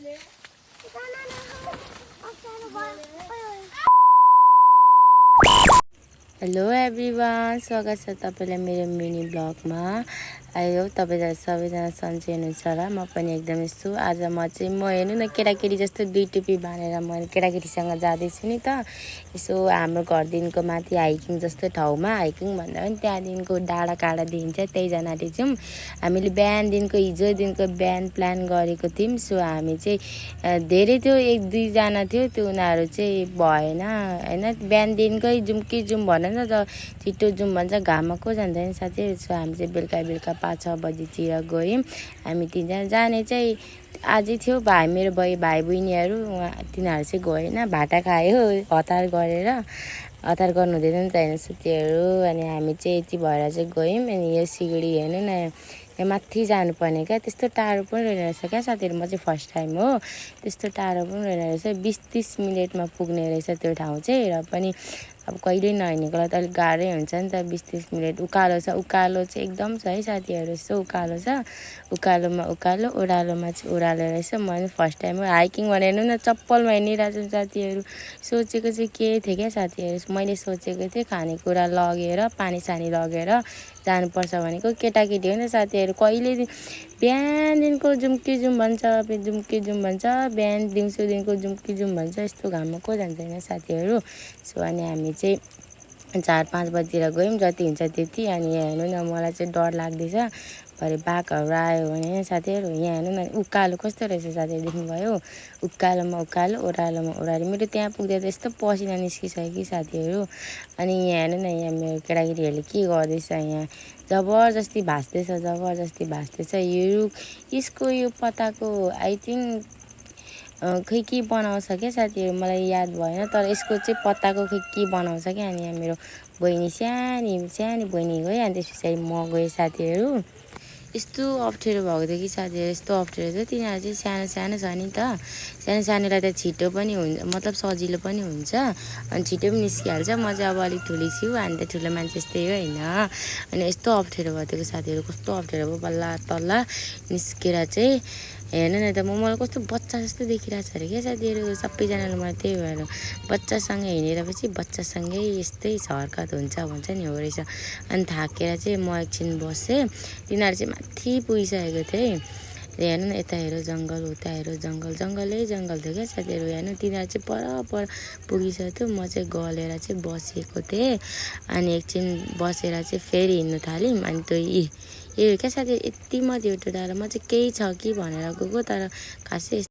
Hello everyone, स्वागत छ तपाईलाई मेरो मिनी ब्लगमा। आई होप तपाईहरु सबैजना सन्चै हुनुहुन्छ होला। म पनि एकदमै छु। आज म हेर्नु न केटाकेटी जस्तो दुई टुपी बाँधेर म केटाकेटीसँग जाँदैछु नि त। यसो हाम्रो घरदेखिको माथि हाइकिङ जस्तो ठाउँमा, हाइकिङ भन्दा पनि त्यहाँदेखिको डाँडा काँडा देखिन्छ, त्यही जानाले चाहिँ हामीले हिजोदेखिको बिहान प्लान गरेको थियौँ। सो हामी चाहिँ धेरै थियो, एक दुईजना थियो, त्यो उनीहरू चाहिँ भएन होइन। बिहानदेखिकै जाउँ कि जाउँ भन न त, छिटो जाउँ भन्छ, घाममा को जान्छ साथीहरू। सो हामी चाहिँ बेलुका 5-6 बजीतिर गयौँ। हामी तिनजना जाने चाहिँ आजै थियो। मेरो भाइ बहिनीहरू तिनीहरू चाहिँ गएन, भाटा खायो हतार गरेर। हतार गर्नु हुँदैन नि त होइन साथीहरू। अनि हामी चाहिँ यति भएर चाहिँ गयौँ। अनि यो सिलगढी हेर्नु न, यहाँ माथि जानुपर्ने क्या, त्यस्तो टाढो पनि रहेन रहेछ क्या साथीहरू। म चाहिँ फर्स्ट टाइम हो, त्यस्तो टाढो पनि रहेन रहेछ। 20-30 मिनटमा पुग्ने रहेछ त्यो ठाउँ चाहिँ। र पनि अब कहिले नहिँडेकोलाई त अलिक गाह्रै हुन्छ नि त। 20-30 मिनट उकालो छ, उकालो चाहिँ एकदम छ है साथीहरू। यस्तो उकालो छ, उकालोमा उकालो, ओह्रालोमा चाहिँ ओह्रालो रहेछ। म पनि फर्स्ट टाइम हो हाइकिङ भनेर हेर्नु न, चप्पलमा हिँडिरहेको छु साथीहरू। सोचेको चाहिँ के थियो क्या साथीहरू, मैले सोचेको थिएँ खानेकुरा लगेर पानी सानी लगेर जानुपर्छ भनेको। केटाकेटी हो नि त साथीहरू, कहिले बिहानदेखिको जाउँ कि जाउँ भन्छ, जाउँ कि जाउँ भन्छ, बिहान दिउँसोदेखिको जाउँ कि जाउँ भन्छ। यस्तो घाममा को जान्छ होइन साथीहरू। सो अनि हामी चाहिँ 4-5 बजीतिर गयौँ, जति हुन्छ त्यति। अनि यहाँ हेर्नु न, मलाई चाहिँ डर लाग्दैछ भरे बाघहरू आयो भने साथीहरू। यहाँ हेर्नु न उकालो कस्तो रहेछ साथीहरू, देख्नुभयो, उकालोमा उकालो, ओह्रालोमा ओह्रालो। मेरो त्यहाँ पुग्दा त यस्तो पसिना निस्किसक्यो कि साथीहरू। अनि यहाँ हेर्नु न, यहाँ मेरो केटाकेटीहरूले के गर्दैछ, यहाँ जबरजस्ती भाँच्दैछ यसको यो पत्ताको। आई थिङ्क खै के बनाउँछ क्या साथीहरू, मलाई याद भएन, तर यसको चाहिँ पत्ताको खै के बनाउँछ क्या। अनि यहाँ मेरो बहिनी सानी बहिनी गयो, अनि त्यस पछाडि म गएँ साथीहरू। यस्तो अप्ठ्यारो भएको थियो कि साथीहरू, यस्तो अप्ठ्यारो थियो। तिनीहरू चाहिँ सानो छ नि त, सानोलाई त छिटो पनि हुन्छ, मतलब सजिलो पनि हुन्छ, अनि छिटो पनि निस्किहाल्छ। म चाहिँ अब अलिक ठुली छु, अनि त ठुलो मान्छे जस्तै हो होइन। अनि यस्तो अप्ठ्यारो भएको थियो साथीहरू, कस्तो अप्ठ्यारो भयो, बल्ल तल्ला निस्केर चाहिँ हेर्नु न त, मलाई कस्तो बच्चा जस्तो देखिरहेको छ अरे क्या साथीहरू। सबैजनाले मलाई त्यही भएर बच्चासँग हिँडेपछि बच्चासँगै यस्तै हरकत हुन्छ भन्छ नि, हो रहेछ। अनि थाकेर चाहिँ म एकछिन बसेँ, तिनीहरू चाहिँ माथि पुगिसकेको थिएँ। हेर्नु न, यता हेर जङ्गल, उता हेर जङ्गलै जङ्गल थियो क्या साथीहरू। हेर्नु तिनीहरू चाहिँ पर पुगिसकेको थियो, म चाहिँ गलेर चाहिँ बसेको थिएँ। अनि एकछिन बसेर चाहिँ फेरि हिँड्नु थाल्यौँ। अनि त्यो यो क्या साथीहरू, यति मात्रै हो त्यो डाँडा। म चाहिँ केही छ कि भनेर गएको, तर खासै